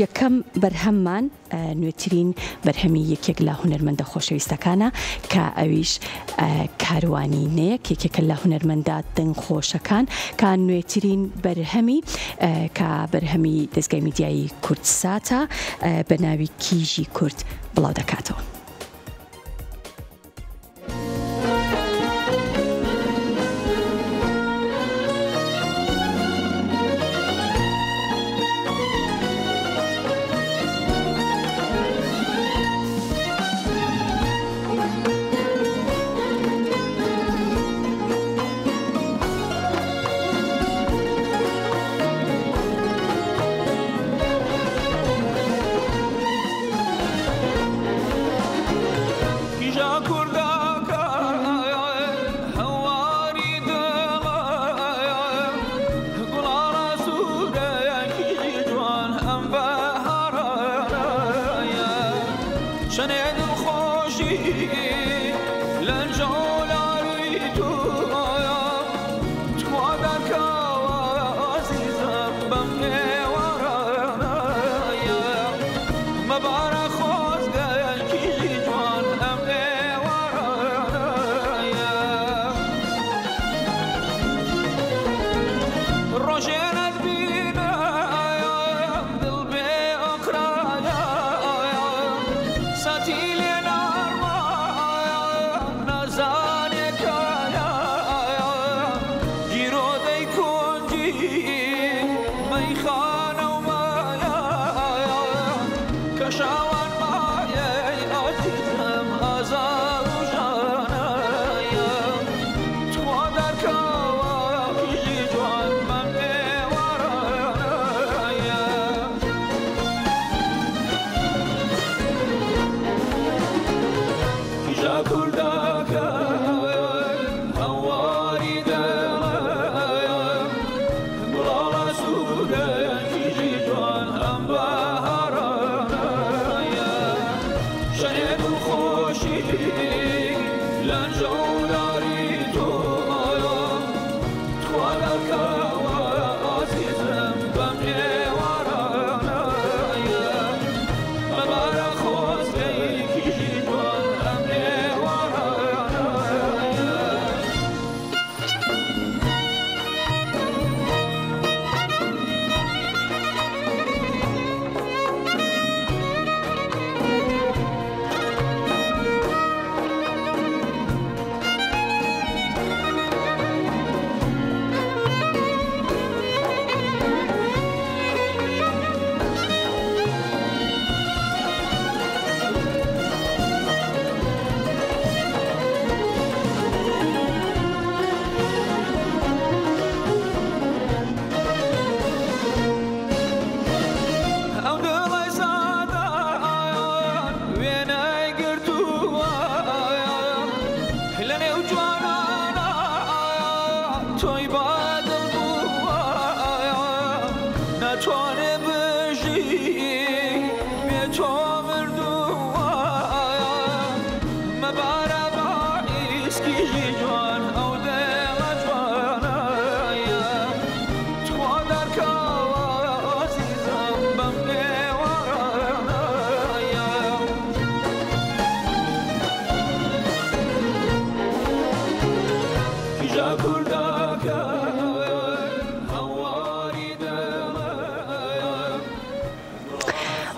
یەکەم بەرهەممان نوێترین بەرهەمی یەکێک لە هونەرمەندە خۆشەویستەکانە کە ئەویش کاروانی نەیەک یەکێکە لە هونەرمەندە دەنگخۆشەکان کە نوێترین بەرهەمی کە بەرهەمی دەزگای میدیایی کوردساتە بە ناوی کیژی کورد بڵاو دەکاتەوە.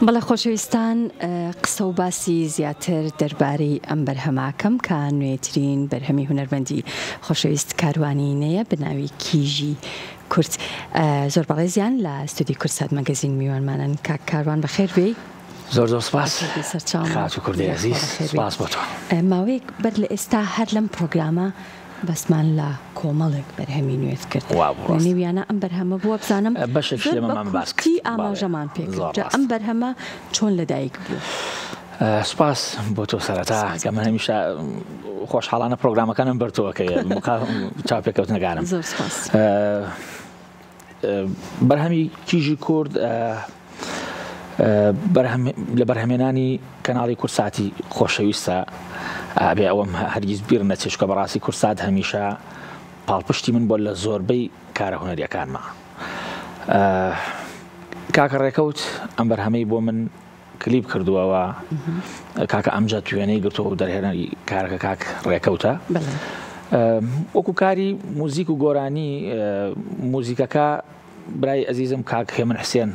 بەڵێ خۆشەویستان قسە و باسی زیاتر دەربارەی ئەم بەرهەماکەم کە نوێترین بەرهەمی هونەرمەندی خۆشەویست کاروانی نەیە بە ناوی کیژی کورد زۆر بەڕێزیان لە ستودی کوردسات مەگەزین میوانمانن کاک کاروان بەخێر بێی. زۆر زۆر سپاس خاتوو کوردی ئەزیز سپاس بۆ تۆ. ماوەیەک بەر لە ئێستا هەر لەم پڕۆگرامە باسمان لە کۆمەڵێک بەرهەمی نوێت کرد لە نێویانە ئەم بەرهەمە بووە بزانم زۆر بە کورتی ئاماژەمان پێ کرد جا ئەم بەرهەمە چۆن لەدایک بوو؟ سپاس بۆ تۆ سەرەتا کە من هەمیشە خۆشحاڵانە پرۆگرامەکانم بەر تۆکەی چاوپێکەوتنەکانم زۆر سپاس. بەرهەمی کیژی کورد لە بەرهەمێنانی کەناڵی کوردساتی خۆشەویستە ئەبێ ئەوەم هەرگیز بیر نەچێت چونکە بەڕاستی کوردسات هەمیشە پاڵپشتی من بۆ لە زۆربەی کارە هونەریەکانما. کاکە ڕێکەوت ئەم بەرهەمەی بۆ من کلیپ کردووە و کاکە ئەمجەد وێنەی گرتووە و دەرهێنەری کارەکە کاک ڕێکەوتە. وەکو کاری موزیک و گۆرانی موزیکەکە برای ئەزیزم کاک هێمن حسێن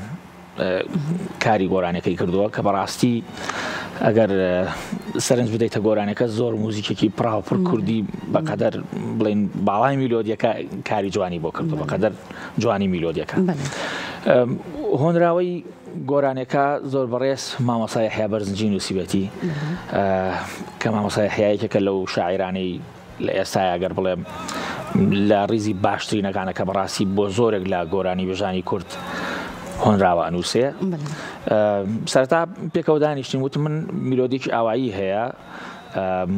کاری گۆرانەکەی کردووە کە بەڕاستی ئەگەر سەرنج بدەیتە گۆرانەکە زۆر موزیکێکی پڕاوپڕ کوردی بەقەدەر بڵین باڵای میلۆدیەکە کاری جوانی بۆ کردو بەقەدەر جوانی میلۆدیەکە هۆنراوەی گۆرانیەکە زۆر بەڕێز مامۆستا یەحیا بەرزنجی نووسیوێتی کە مامۆستا یەحیا یەکێکە لەو شاعیرانەی لە ئێستایا گەر بڵێم لە ڕیزی باشترینەکانە کە بەڕاستی بۆ زۆرێک لە گۆرانی بێژانی کورد هۆنراوە ئەنووسێ سەرەتا پێکەوە دانیشتین وتم من میلۆدیکی ئاوایی هەیە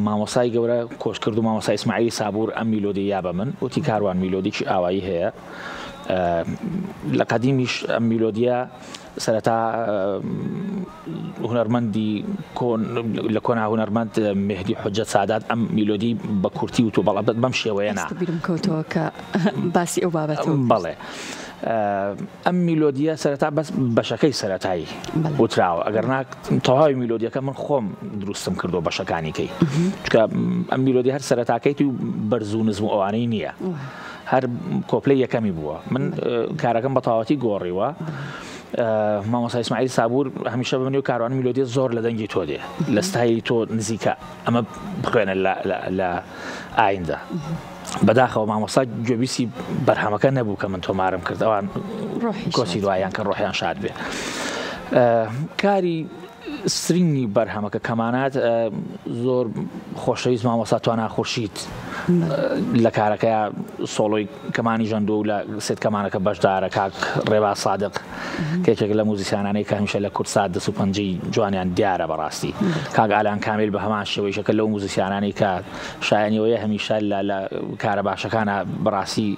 مامۆسای گەورە کۆچکرد و مامۆسا ئیسماعیلی سابور ئەم میلۆدی یا بە من وتی کاروان میلۆدیکی ئاوایی هەیە لە قەدیمیش ئەم میلۆدیە سەرەتا هونەرمەندی کۆن لە کۆنا هونەرمەند مهدی حجەت سادات ئەم میلۆدی بە کورتی و تۆ بەڵام بەم شێوەیە نا بیرم کەوتەوە کە باسی ئەو بابەتە بەڵێ ئەم میلۆدیە سەرەتا بەس بەشەکەی سەرەتایی وتراوە ئەگەر نا تەواوی میلۆدیەکە من خۆم دروستم کردو بەشەکانی کەی چونکە ئەم میلۆدی هەر سەرەتاکەیت و بەرز و نزم و ئەوانەی نییە هەر کۆپلەی یەکەمی بووە من کارەکەم بە تەواوەتی گۆڕیوە مامۆستا ئیسماعیل سابور هەمیشە بە منی و کاروان میلۆدی زۆر لە دەنگی تۆ دێ لە ستایلی تۆ نزیکە ئەمە بخوێنە لە ئایندە بەداخەوە مامۆستا گوێبیسی بەرهەمەکە نەبوو کە من تۆمارم کرد ئەوان کۆچی دوایان کە ڕۆحیان شاد بێ کاری string ی بەرهەمەکە کەمانات زۆر خۆشەویست مامۆستا توانا خورشید لە کارەکەیا سۆڵۆی کەمانی ژەندووە و لە سێت کەمانەکە بەشدارە کاک ڕێباز سادق کە یەکێک لە موزیسیانانەی کە هەمیشە لە کوردسات دەست و پەنجەی جوانیان دیارە بەڕاستی کاک ئالان کامیل بە هەمان شێوەیشەکە لەو موزیسیانانەی کە شایەنیەوەیە هەمیشە لە کارە باشەکانە بەڕاستی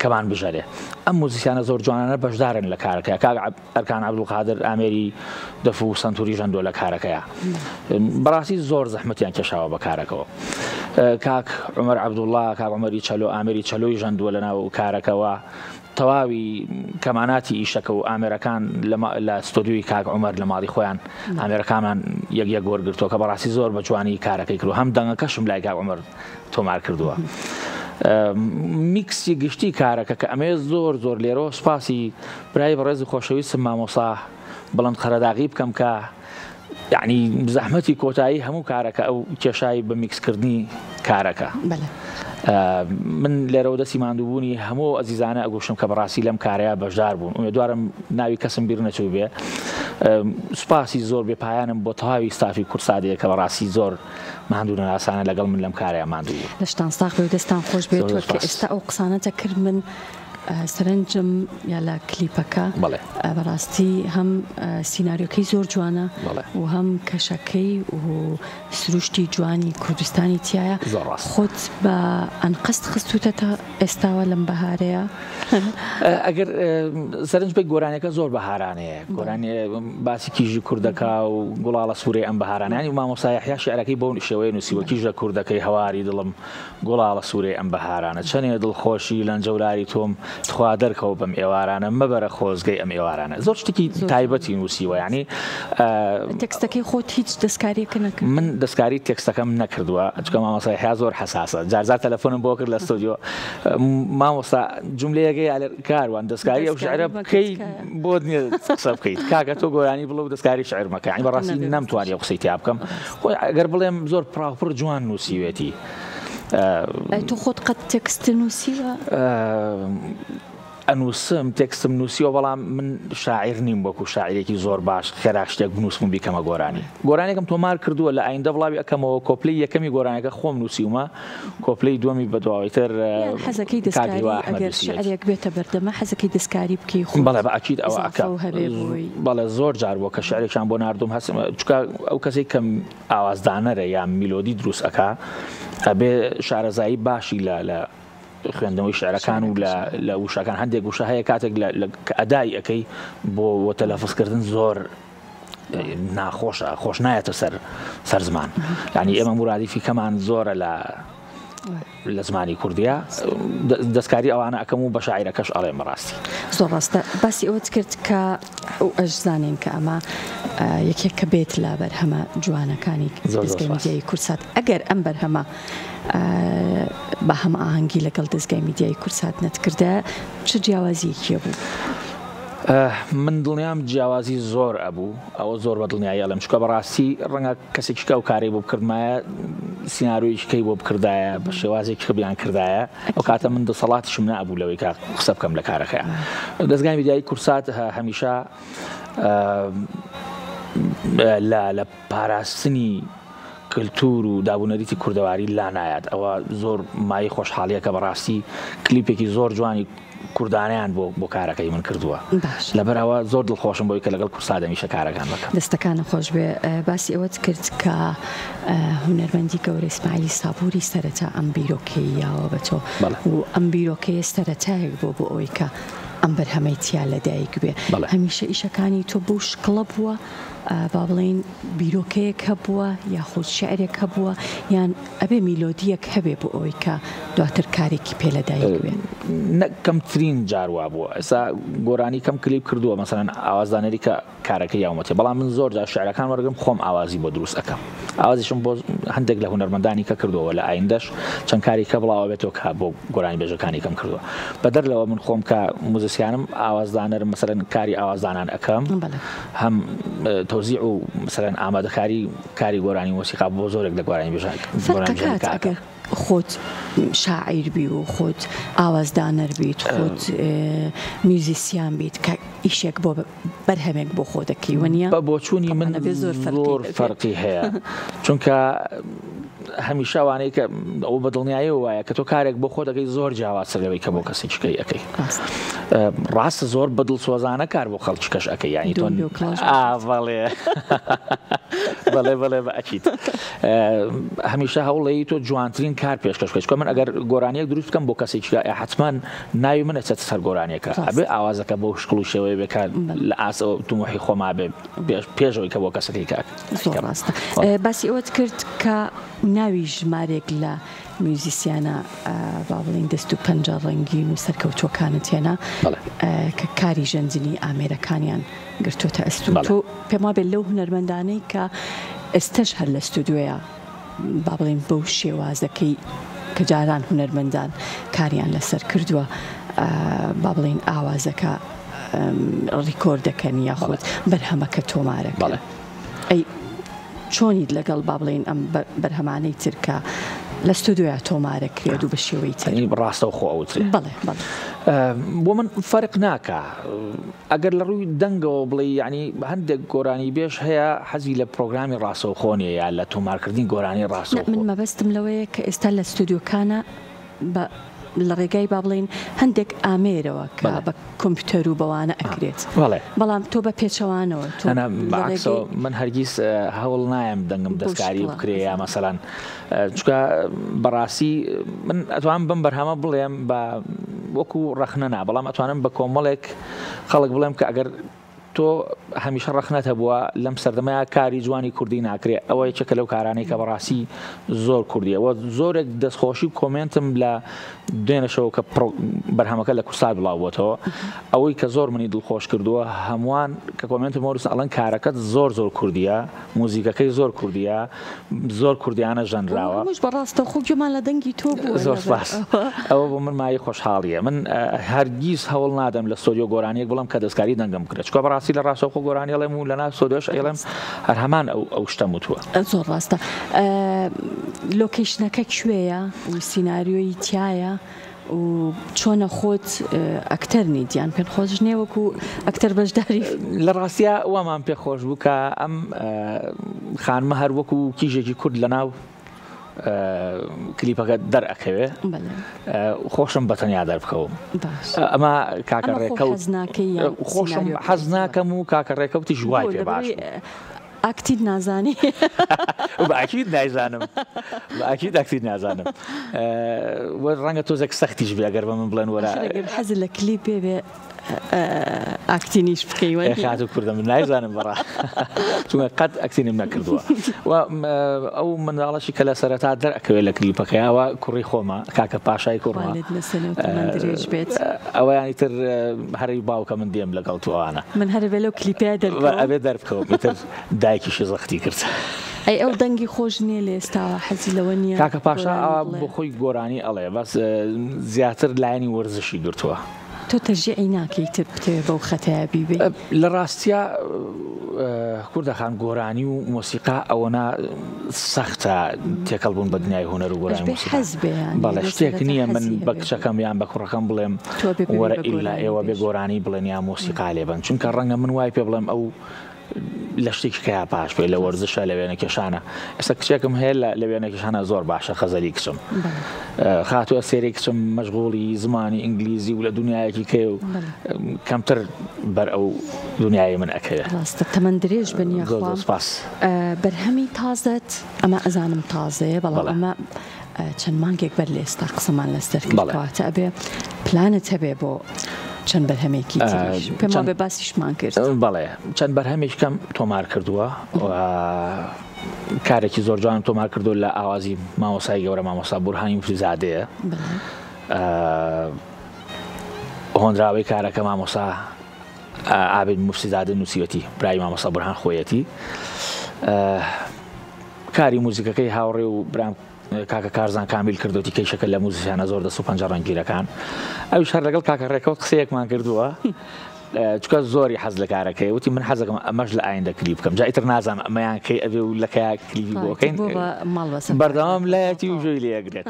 کەمان بژەرێ ئەم موزیسیانە زۆر جوانانە بەشدارن لە کارەکە کاک ئەرکان عەبدولقادر ئامێری دەف و سەنتوری ژەندووە لە کارەکەیا بەڕاستی زۆر زەحمەتیان کێشاوە بە کارەکەوە کاک عمر عەبدوڵڵا کاک عمەری چەلۆ ئامێری چەلۆی ژەندووە لە ناو کارەکەوە تەواوی کەماناتی ئیشەکە و ئامێرەکان لە ستۆدیۆی کاک عمر لە ماڵی خۆیان ئامێرەکانمان یەک یەک وەرگرتووە کە بەڕاستی زۆر بە جوانی کارەکەی کردو هەم دەنگەکەشم لای کاک عمر تۆمار کردووە میکسی گشتی کارەکە کە ئەمەیە زۆر زۆر لێرەوە سوپاسی برای بەڕێز و خۆشەویستم مامۆسا بڵند قەرەداغی بکەم کە یعنی زەحمەتی کۆتایی هەموو کارەکە ئەو کێشای بە میکسکردنی کارەکە من لێرەوە دەستی ماندووبوونی هەموو ئەزیزانە ئەگوشم کە بەڕاستی لەم کارەیە بەشدار بوون ئومێدوارم ناوی کەسم بیر نەچوو بێ سوپاسی زۆر بێ پایانم بۆ تەواوی ستافی کوردسادەیە کە بەڕاستی زۆر ماندوو نەناسانە لەگەڵ من لەم کارەیە ماندوو بوون. لەشتان ساغ بێ و دەستان خۆش بێت تۆ کە ئێستا ئەو قسانەتە کرد من سەرنجم یا لە کلیپەکە بەڕاستی هەم سیناریۆکەی زۆر جوانە و هەم کەشەکەی و سروشتی جوانی کوردستانی تایە خۆت بە ئەنقەست خستوتەتە ئێستاوە لەم بەهارەیە ئەگەر سەرنج بێت گۆرانیەکە زۆر بەهارانەیە گۆرانی باسی کیژی کوردەکە و گوڵاڵە سوورەی ئەم بەهارانانی مامۆستا یەحیا شعرەکەی بەو شێوەیە نووسیوە کیژە کوردەکەی هەواری دڵم گوڵاڵە سوورەی ئەم بەهارانە چەنێ دڵخۆشی لەنجەولاری تۆم تخوا دەرکەوە بەم ئێوارانە مەبەرە خۆزگەی ئەم ئێوارانە زۆر شتێکی تایبەتی نووسیوە یعنی تێکستەکەی خۆت هیچ دەستکاریەکە نەکرد من دەستکاری تێکستەکەم نەکردووە چونکە مامۆستا یەحیا زۆر حەساسە جارجار تەلەفۆنم بۆ کرد لە ستۆدیۆ مامۆستا جملەیەکەی ئەلێ کاروان دەستکاری ئەو شعرە بکەی بۆت نییە قسە بکەیت کاکە تۆ گۆرانی بڵێ و دەستکاری شعر مەکە یعنی بەڕاستی نەمتوانی ئەو قسەی تیا بکەم خۆی ئەگەر بڵێم زۆر پڕاوپڕ جوان نووسیوێتی. تۆ خۆت قەت تێکست نووسیوە؟ ئەنووسم تێکستم نووسیوە بەڵام من شاعیر نیم وەکو شاعیرێکی زۆر باش خێرا شتێک بنووسم و بیکەمە گۆرانی گۆرانێکم تۆمار کردووە لە ئایندە بڵاوی ئەکەمەوە کۆپلەی یەکەمی گۆرانەکە خۆم نووسیومە کۆپلەی دووەمی بەدواوەی تر یان حەزەکەی کاک دەستکاری هیوا ئەحمەد ئەگەر نووسیوێتی. شعرێک بێتە بەردەمە حەزەکەی دەستکاری بکەی خۆت بەڵێ بە ئەکید ئەوە ئیزافە ئەکەم و هەبێ بۆی. بەڵێ زۆر جار بووە کە شعرێکیان بۆ ناردووم هەستم چونکە ئەو کەسەی کە ئاوازدانەرە یا میلۆدی دروست ئەکا ئەبێ شارەزایی باشی لە لە خوێندنەوەی شعرەکان و لە لە وشەکان هەندێک وشە هەیە کاتێک لە لە کە ئەدای ئەکەی بۆ وە تەلەفزکردن زۆر ناخۆشە خۆش نایەتە سەر سەر زمان یعنی ئێمە مرادیفی کەمان زۆرە لە لە زمانی کوردیا دەستکاری ئەوانە ئەکەم و بە شاعیرەکەش ئەڵێم بەڕاستی. زۆر ڕاستە باسی ئەوەت کرد کە ئەو ئەشزانین کە ئەمە یەکێکە بێت لە بەرهەمە جوانەکانی دەزگای میدیایی کوردسات ئەگەر ئەم بەرهەمە بە هەمئاهەنگی لەگەڵ دەزگای میدیایی کوردسات نەتکردایە چ جیاوازیەکی هەبوو؟ من دڵنیام جیاوازی زۆر ئەبوو ئەوە زۆر بە دڵنیایی ئەڵێم چونکە بەڕاستی ڕەنگە کەسێکی کە ئەو کارەی بۆ بکردمایە سیناریۆیەکی کەی بۆ بکردایە بە شێوازێکی کە بیان کردایە ئەو کاتە من دەسەڵاتیشم نەبوو لەوەی کە قسە بکەم لە کارەکەیا دەزگای میدیایی کورسات هەمیشە لە پاراستنی کلتور و دابونەریتی کوردەواری لا نایات ئەوە زۆر مایەی خۆشحاڵیە کە بەڕاستی کلیپێکی زۆر جوانی کوردانەیان بۆ بۆ کارەکەی من کردووە لەبەر ئەوە زۆر دڵخۆشم بۆی کە لەگەڵ کورسات هەمیشە کارەکان بکەم. دەستەکانت خۆش بێ باسی ئەوەت کرد کە هونەرمەندی گەورە ئیسماعیلی سابوری سەرەتا ئەم بیرۆکەی یاوە بە تۆ و ئەم بیرۆکەیە سەرەتایەک بووە بۆ ئەوەی کە ئەم بەرهەمەی تیا لەدایک بێ هەمیشە ئیشەکانی تۆ بەو شکڵە بووە با بڵێین بیرۆکەیەک هەبووە یاخود شیعرێک هەبووە یان ئەبێ میلۆدییەک هەبێ بۆ ئەوەی کە دواتر کارێکی پێ لەدایک بێ؟ نە کەمترین جار وا بووە ئێستا گۆرانی کەم کلیپ کردووە مەسەلەن ئاوازدانەری کە کارەکەی یاومەتێ بەڵام من زۆر جار شیعرەکان وەرگم خۆم ئاوازی بۆ دروست ئەکەم ئاوازیشم بۆ هەندێک لە هونەرمەندانی کە کردووە لە ئایندەش چەند کاری کە بڵاوە بێتەوە کە بۆ گۆرانی بێژەکانی کەم کردووە بەدەر لەوە من خۆم کە موزیسیانم ئاوازدانەرم مەسەلەن کاری ئاوازدانان ئەکەم هەم تەوزیع و مەسەلەن ئامادەکاری کاری گۆرانی مۆسیقا بۆ زۆرێک لە گۆرانی بێژان فەرقەکات ئەگەر خۆت شاعیر بی و خۆت ئاوازدانەر بیت خۆت میوزیسیان بیت کە ئیشێک بۆ بەرهەمێک بۆ خۆ دەکەی وەنیە؟ بە بۆچوونی من زۆر فەرقی هەیە چونکە هەمیشە ئەوانەی کە ئەوە بە دڵنیایەوە وایە کە تۆ کارێک بۆ خۆ دەکەی زۆر جیاوازتر لەوەی کە بۆ کەسێکی کەی ئەەکەی ڕاستە زۆر بە دڵسۆزانە کار بۆ خەڵکی کەش ئەەکەی یانی تۆ بەڵێ بەڵێ بەڵێ بە ئەکیت هەمیشە هەوڵی تۆ جوانترین کار پێشکەش بکەیت من ئەگەر گۆرانیەک دروست بکەم بۆ کەسێکی حتمما ناوی من ئەچێتە سەر گۆرانیەکە ئەبێ ئاوازەکە بەو شکڵ و شێوەیە بێ کە لە ئاست ئەو تموحی خۆما بێ پێش ئەوەی کە بۆ کەسەکەی کاک زۆر ڕاستە باسی ئەوەت کرد کە ناوی ژمارێک لە میوزیسیانە با بڵین دەست و پەنجە ڕەنگین و سەرکەوتووەکانت هێنا کە کاری ژەنجنی ئامێرەکانیان گرتوتە ئەستوو تۆ پێم وابێت لەو هونەرمەندانەی کە ئێستەش هەر لە ستودیۆیە با بڵێین بەو شێوازەکەی کە جاران هونەرمەندان کاریان لەسەر کردووە با بڵێین ئاوازەکە ڕیکۆرد دەکەن یاخود بەرهەمەکە تۆمارەکەن ئەی چۆنیت لەگەڵ با بڵێین ئەم بەرهەمانەی تر کە لە ستۆدیۆیا تۆمارەکرێت و بە شێوەی تر ڕاستەوخۆ ئەوترێ بەڵێ بەڵێ بۆ من فەرق ناکا ئەگەر لە ڕووی دەنگەوە بڵێی یانی هەندێک گۆرانیبێژ هەیە حەزی لە پرۆگرامی ڕاستەوخۆ نییە یا لە تۆمارکردنی گۆرانی نا ڕاستەوخۆ. من مەبەستم لەوەیە کە ئێستا لە ستۆدیۆکانا بە لە ڕێگای با بڵێین هەندێک ئامێرەوە کە بەڵێ. بە کۆمپیوتەر و بەوانە ئەکرێت بەڵێ. بەڵام تۆ بە پێچەوانەوە تۆ نا نا لە بە عەکسەوە ڕێگەی من هەرگیز هەوڵ نایەم دەنگم بەو دەستکاری شکڵە بکرێ یا ئەزانم. مەسەلەن چونکە بەڕاستی من ئەتوانم بەم بەرهەمە بڵێم بە وەکو ڕەخنە نا بەڵام ئەتوانم بە کۆمەڵێک خەڵک بڵێم کە ئەگەر تۆ هەمیشە ڕەخنەت هەبووە لەم سەردەمەیە کاری جوانی کوردی ناکرێ ئەوە یەکێکە لەو کارانەی کە بەڕاستی زۆر کوردیە وە زۆرێک دەستخۆشی و کۆمێنتم لە دوێنەشەوە کە بەرهەمەکە لە کوردسات بڵاو بۆتەوە ئەوەی کە زۆر منی دڵخۆش کردووە هەمووان کە کۆمێنتم وەرس ئەڵەن کارەکەت زۆر زۆر کوردیە موزیکەکەی زۆر کوردیە زۆر کوردیانە ژەنراوە. ئەمەش بە ڕاستەوخۆ گوێمان لە دەنگی تۆ بووە. زۆر سپاس. ئەوە بۆ من مایەی خۆشحاڵییە. من هەرگیز هەوڵ نادەم لە ستۆدیۆ گۆرانییەک بڵێم کە دەستکاری دەنگم بکرێت. چونکە بەڕاستی لە ڕاستەوخۆ گۆرانی ئەڵێم و لەناو ستۆدیۆش ئەیڵێم هەر هەمان ئەو شتەم وتووە. زۆر ڕاستە. لۆکەیشنەکە کوێیە و سیناریۆی تیایە؟ و چۆنە خۆت ئەکتەر نیت یان پێت خۆش نییە وەکو ئەکتەر بەشداری؟ لە ڕاستیا وامان پێ خۆش بوو کە ئەم خانمە هەر وەکو کیژێکی کورد لەناو کلیپەکە دەرئەکەوێ خۆشم بە تەنیا دەربکەوم ئەمە کاکە ڕێکەوت خۆشم حەز ناکەم و کاکە ڕێکەوتیش وای پێ باش ئاکتیت نازانی. بە ئەکید نایزانم بە ئەکید ئاکتیت نازانم وە ڕەنگە تۆزێک سەختیش بێ ئەگەر بە من بڵێن وەرە حەزت لە کلیپ بێ بێ. ئاکتینیش بکەی وە نیە؟ خاتوو کوردە من نایزانم بەڕا چونکە قەت ئەکتینم نەکردووە و ئەو منداڵەشی کە لە سەرەتا دەرئەکەوێت لە کلیپەکەی ئەوە کوڕی خۆمە کاکە پاشای کوڕمە خوالێت لەسەر و تەمەن درێژ بێت. ئەوەیانی تر هەرەی باوکە من دێم لەگەڵ تو ئەوانە. من هەر ئەبێ لەو کلیپەیا دەرکەوم. ئەبێ دەربکەوم ئیتر دایکیشی زەختی کرد. ئەی ئەو دەنگی خۆش نیە لە ئێستاوە حەزی لەوە نیە کاکە پاشا گۆرانی ئەوە بڵێ؟ بۆ خۆی گۆرانی ئەڵێ بەس زیاتر لایەنی وەرزشی گرتووە. تۆ تەشجیعی ناکەی تر بتەوێ بەو خەتایە بیبەی؟ لە ڕاستیا کوردە خان گۆرانی و مۆسیقا ئەوەنە سەختە تێکەڵ بوون بە دنیای هونەر و گۆرانی ئەشبێ مۆسیقا حەز بێ یانی بەڵێ لە شتێک سەرەتا نییە من حەزی بە هەبێ کچەکەم یان بە کوڕەکەم بڵێم تۆ ئەبێ پێوی وەرە بە ئیلا گۆرانی ئێوە بێ بێژ. گۆرانی بڵێن یا مۆسیقا لێ بەن چونکە ڕەنگە من وای پێ بڵێم ئەو لە شتێکی کەیا باش بێ لە وەرزشە لە وێنەکێشانە ئێستا کچێکم هەیە لە وێنەکێشانە زۆر باشە خەزەلی کچم خاتووە سێری کچم مەشغوڵی زمانی ئینگلیزی و لە دنیایەکی کێ و کەمتر بەر ئەو دنیای من ئەکەوێت ڕاستە تەمەن درێژ بن یاخوا سپاس بەرهەمی تازەت ئەمە ئەزانم تازەیە بەڵام ئەمە چەند مانگێک بەر لە ئێستا قسەمان لەسەر کرد کەواتە ئەبێ پلانت هەبێ بۆ چەند بەرهەمێکی تریش پێم وابێ باسیشمان کرد. بەڵێ چەند بەرهەمێکی کەم تۆمار کردووە کارێکی زۆر جوانم تۆمار کردو لە ئاوازی مامۆسای گەورە مامۆسا بورهانی مفتی زادەیە هۆنراوەی کارەکە مامۆسا عابد مفتی زادە نووسیوەتی برای مامۆسا بورهان خۆیەتی کاری موزیکەکەی هاوڕێ و برام کاکە کارزان کامیل کردوتی کەیشەکە لە موزیسیانە زۆر دەست و پەنجە ڕەنگیرەکان ئەویش هەر لەگەڵ کاکە ڕێکەوت قسەیەکمان کردووە چکە زۆری حەز لە کارەکەی وتی من حەزەکەم ئەمەش لە ئایندە کلیپ بکەم جا ئیتر نازانم ئەمەیان کەی ئەبێ و لە کەیا کلیپی بۆ بکەین بەردەوام لایەتی و گوێی لێ ئەگرێت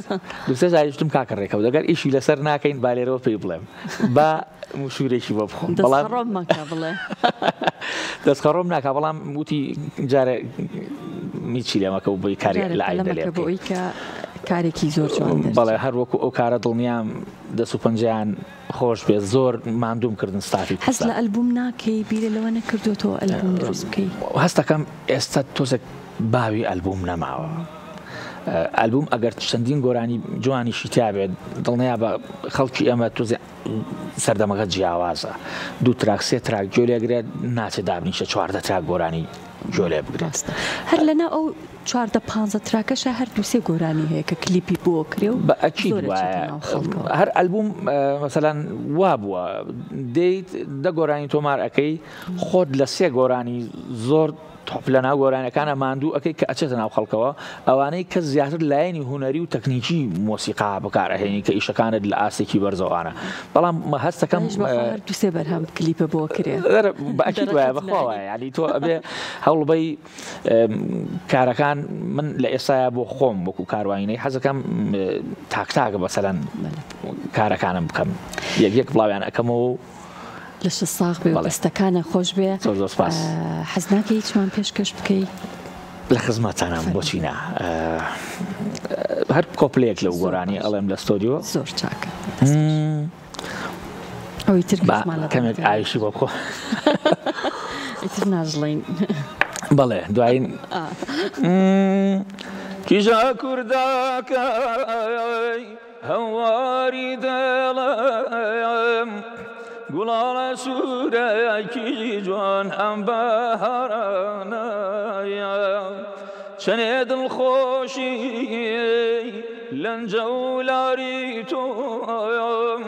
دوو سێ جاریش وتم کاکە ڕێکەوت ئەگەر ئیشی لەسەر ناکەین با لێرەوە پێی بڵێم با مشوورێکی بۆ بخۆم بەڵام دەستخەڕۆم مەکە بڵێ. دەستخەڕۆم ناکا بەڵام وتی جارێ هیچی لێ مەکە و بۆی کاری جارێ لە پەلە ئایندە لێ مەکە بۆ بکەین ئەوی کە کارێکی زۆر جوان دەرچێ. بەڵێ هەر وەکو ئەو کارە دڵنیام دەست و پەنجەیان خۆش بێت زۆر ماندووم کردن ستافی حەز کوردستان. لە ئەلبوم ناکەی بیرە لەوە نەکردۆتەوە ئەلبوم دروست بکەی؟ هەستەکەم ئێستا تۆزێک باوی ئەلبوم نەماوە ئەلبوم ئەگەر چەندین گۆرانی جوانیشی تیابێت دڵنیابە خەڵکی ئێمە تۆزێ سەردەمەکە جیاوازە دوو track سێ track گوێ لێگرێت ناچێت دابنیشە 14 track گۆرانی گوێ لێ بگرێت. ڕاستە هەر لەناو ئەو 14 پانزە track ەشا هەر دوو سێ گۆرانی هەیە کە کلیپی بۆ کرێ و بە ئەکید زۆر ئەچێتە وایە ناو خەڵکەوە. هەر ئەلبوم مەسەلەن وا بووە دێیت دە گۆرانی تۆمار ئەکەی خۆت لە سێ گۆرانی زۆر تۆپ لە ناو گۆرانیەکانە ماندوو ئەکەی کە ئەچێتە ناو خەڵکەوە ئەوانەی کە زیاتر لایەنی هونەری و تەکنیکی مۆسیقا بەکار ئەهێنی کە ئیشەکانت لە ئاستێکی بەرزەوانە بەڵام هەستەکەم منیش بەخوا هەر دوو سێ بەرهەم کلیپە بۆ کرێ بە ئەکید وایە دەرەقەت بەخوا نانی. وایە یعنی تۆ ئەبێ هەوڵبەی کارەکان من لە ئێستایا بۆ خۆم وەکو کاروانینەی حەزەکەم تاک تاک بەسەلەن کارەکانم بکەم یەک یەک بڵاویان ئەکەمەوە و لەشت ساغ بێ و دەستەکانە خۆش بێ. زۆر زۆر سپاس. حەز ناکەی هیچمان پێشکەش بکەی؟ لە خزمەتتانام بۆچی نا هەر کۆپلەیەک لەو گۆرانی ئەڵێم لە ستۆدیۆ. زۆر چاکە. دەست خۆش. ئەوی تر با گوێمان لە کەمێک دەنگتە. ئاویشی بۆ بخۆ. ئیتر ناژڵێین. بەڵێ دوایین کیژە کوردەکەی هەواری دڵم گوڵاڵە سوورەکی جوان ئەم بەهارانەیە چەنێ دڵخۆشی لەنجە و لاری تۆم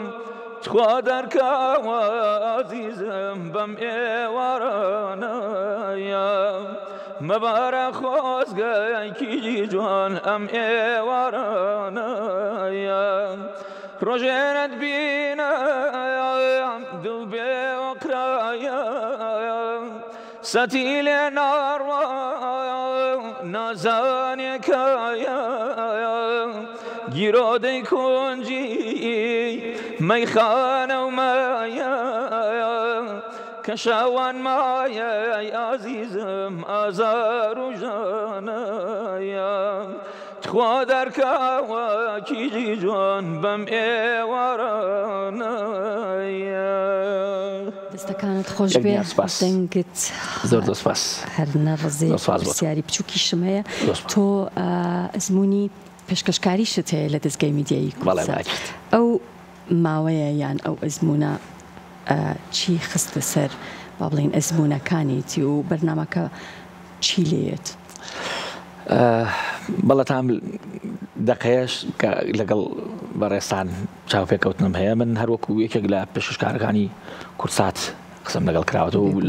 تخوا دەرکاوە ئازیزم بەم ئێوارانەیە مەبارە خۆزگەیەکی جوان ئەم ئێوارانەیە ڕۆژێنت بینم دڵ بێ ئۆقرایە سەتی لێ ناڕوا نازانێ کایە گیرۆدەی کونجی مەیخانە و مایە کە شەوان مایەی ئازیزم ئازار و ژانەیە تخوا دەرکاوە کیژی جوان بەم ئێوارانەیە. دەستەکانت خۆش یەک بێ دنیا سوپاس. دەنگت زۆر زۆر سوپاس. هەر نەڕزێ زۆر سوپاس بۆ تۆ. پرسیاری بچووکیشم هەیە زۆر سوپاس. تۆ ئەزموونی پێشکەشکاریشت هەیە لە دەزگای میدیایی بەڵێ کوردسات بە ئەکید. ئەو ماوەیە یان ئەو ئەزموونە چی خستە سەر با بڵێین ئەزموونەکانیتی و بەرنامەکە چی لێیەت؟ بەڵێ تام دەقەیەش کە لەگەڵ بەڕێزتان چاوپێکەوتنم هەیە من هەروەکو یەکێک لە پێشکەشکارەکانی کوردسات قسەم لەگەڵ کراوەتەوە و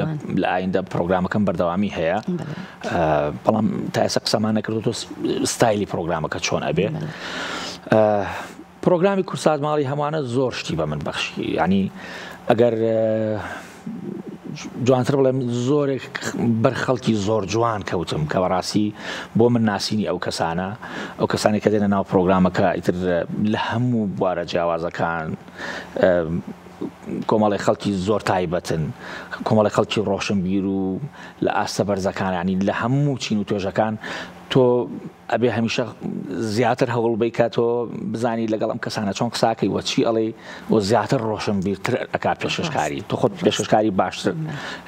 لە ئایندە پرۆگرامەکەم بەردەوامی هەیە بەڵام تا ئێستا قسەمان نەکردو تۆ ستایلی پرۆگرامەکە چۆن ئەبێ پرۆگرامی کورسات ماڵی هەمووانە زۆر شتی بە من بەخشی ینی ئەگەر جوانتر بڵێم زۆرێک بەر خەڵکی زۆر جوان کەوتم کە بەڕاستی بۆ من ناسینی ئەو کەسانە ئەو کەسانی کە دێنە ناو پرۆگرامەکە ئیتر لە هەموو بوارە جیاوازەکان کۆمەڵی خەڵکی زۆر تایبەتن کۆمەڵی خەڵکی ڕۆشنبیر و لە ئاستە بەرزەکان ینی لە هەموو چین و توێژەکان تۆ ئەبێ هەمیشە زیاتر هەوڵ بەی کە تۆ بزانی لەگەڵ ئەم کەسانە چۆن قساکەی وە چی ئەڵێی و زیاتر ڕۆشنبیرتر ئەکات پێشکەشکاری تۆ خۆت پێشکەشکاری باشتر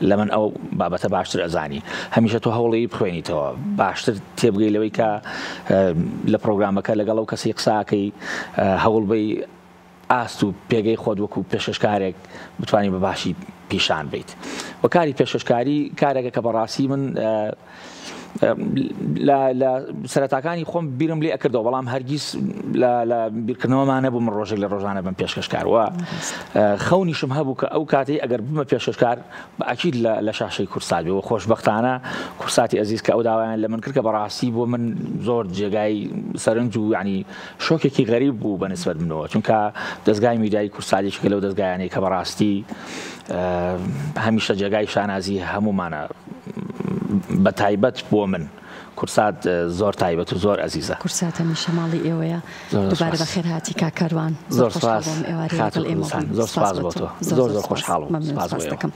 لە من ئەو بابەتە باشتر ئەزانی هەمیشە تۆ هەوڵی بخوێنیتەوە باشتر تێبگەی لەوەی کە لە پرۆگرامەکە لەگەڵ ئەو کەسی قساکەی هەوڵ بەی ئاست و پێگەی خۆت وەکو پێشکەشکارێک بتوانی بە باشی پیشان بیت و کاری پێشکەشکاری کارێکە کە بەڕاستی من لە سەرەتاکانی خۆم بیرم لێ ئەکردەوە بەڵام هەرگیز لە بیرکردنەوەمان نەبوو من ڕۆژێک لە ڕۆژانە بم پێشکەشکار وە خەونیشم هەبوو کە ئەو کاتەی ئەگەر بمە پێشکەشکار بە ئەکید لە شاشەی کورسات بێ و خۆشبەختانە کورساتی ئەزیز کە ئەو داوایان لە من کرد کە بەڕاستی بۆ من زۆر جێگای سەرنج و ینی شۆکێکی غەریب بوو بە نسبەت منەوە چونکە دەزگای میدیایی کوردسات یەکێکە لەو دەزگایانەی کە بەڕاستی هەمیشە جێگای شانازی هەموومانە بە تایبەت بۆ من کوردسات زۆر تایبەت و زۆر ئەزیزە. کوردسات هەمیشە ماڵی ئێوەیە. دووبارە بەخێر هاتی کاک کاروان. زۆر سوپاس خاتوو کوردستان. زۆر سوپاس بۆ تۆ. زۆر زۆر خۆشحاڵ بووم. سوپاس بۆ ئێوە.